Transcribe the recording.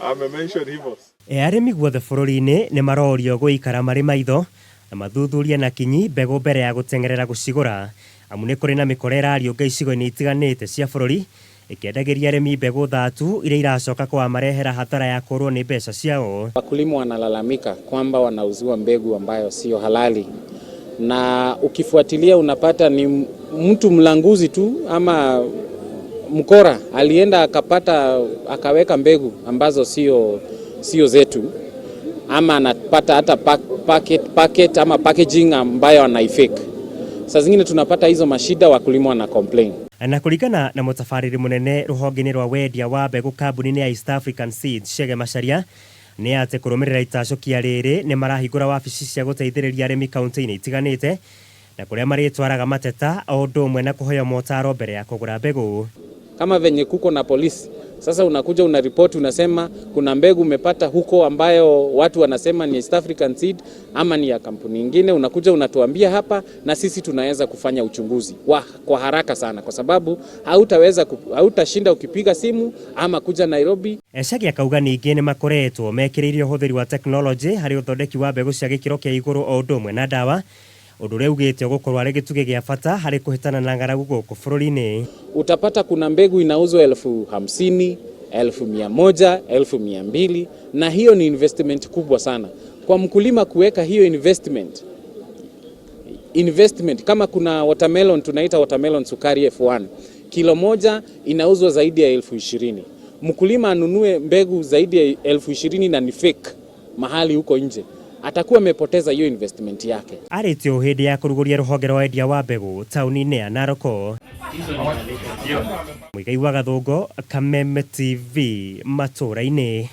Ame-mention hivyo. Arĩmi guothe bũrũri-inĩ nĩ marorio gũikara marĩ maitho na mathuthurie na kinyi mbegũ mbere ya gũteng'erera gũcigũra, amu nĩ kũrĩ na mĩkora ĩrariũnga icigo-inĩ itiganĩte cia bũrũri ĩkĩendagĩria arĩmi mbegũ thatu iria iracoka kũmarehera hathara ya kũrwo nĩ mbeca ciao. Wakulima wanalalamika kwamba wanauziwa mbegu ambayo sio halali, na ukifuatilia unapata ni mtu mlanguzi tu ama mkora alienda akapata akaweka mbegu ambazo sio zetu, ama anapata hata packet ama packaging ambayo anaifake. Saa zingine tunapata hizo mashida, wakulima wana complain. Na kũringana na mũtabarĩri mũnene rũhonge-inĩ rwa wendia wa mbegũ kambuni-inĩ ya East African Seeds, Chege Macharia, nĩ atĩ kũrũmĩrĩra itacũkia rĩrĩ nĩ marahingũra wabici cia gũteithĩrĩria arĩmi kaunti-inĩ itiganĩte na kũrĩa marĩtwaraga mateta o ũndũ ũmwe na kũheo motaro mbere ya kũgũra mbegũ. Kama venye kuko na polisi sasa, unakuja unaripoti, unasema kuna mbegu umepata huko ambayo watu wanasema ni East African Seed ama ni ya kampuni nyingine, unakuja unatuambia hapa, na sisi tunaweza kufanya uchunguzi kwa haraka sana, kwa sababu hautashinda ukipiga simu ama kuja Nairobi. Chege akauga ningĩ nĩ makoretwo mekĩrĩire ũhũthĩri wa tekinoronjĩ harĩ ũthondeki wa mbegũ cia gĩkĩro kĩa igũrũ o ũndũ ũmwe na ndawa, ũndũ ũrĩa augĩte ũgũkorwo arĩ gĩtugĩ gĩa bata harĩ kũhĩtana na ng'aragu gũkũ bũrũri-inĩ. Utapata kuna mbegu inauzwa 50,000, 100,000, 200,000, na hiyo ni investment kubwa sana kwa mkulima kuweka hiyo investment. Kama kuna watermelon, tunaita watermelon sukari F1, kilo moja inauzwa zaidi ya 20,000. Mkulima anunue mbegu zaidi ya 20,000 na ni fake mahali huko nje, atakuwa amepoteza hiyo investment yake. Arĩtie ũũ hĩndĩ ya kũrugũria rũhonge rwa wendia wa mbegũ taũni-inĩ ya Narok. Mũigai wa Gathũngũ, Kameme TV, matũũra-inĩ.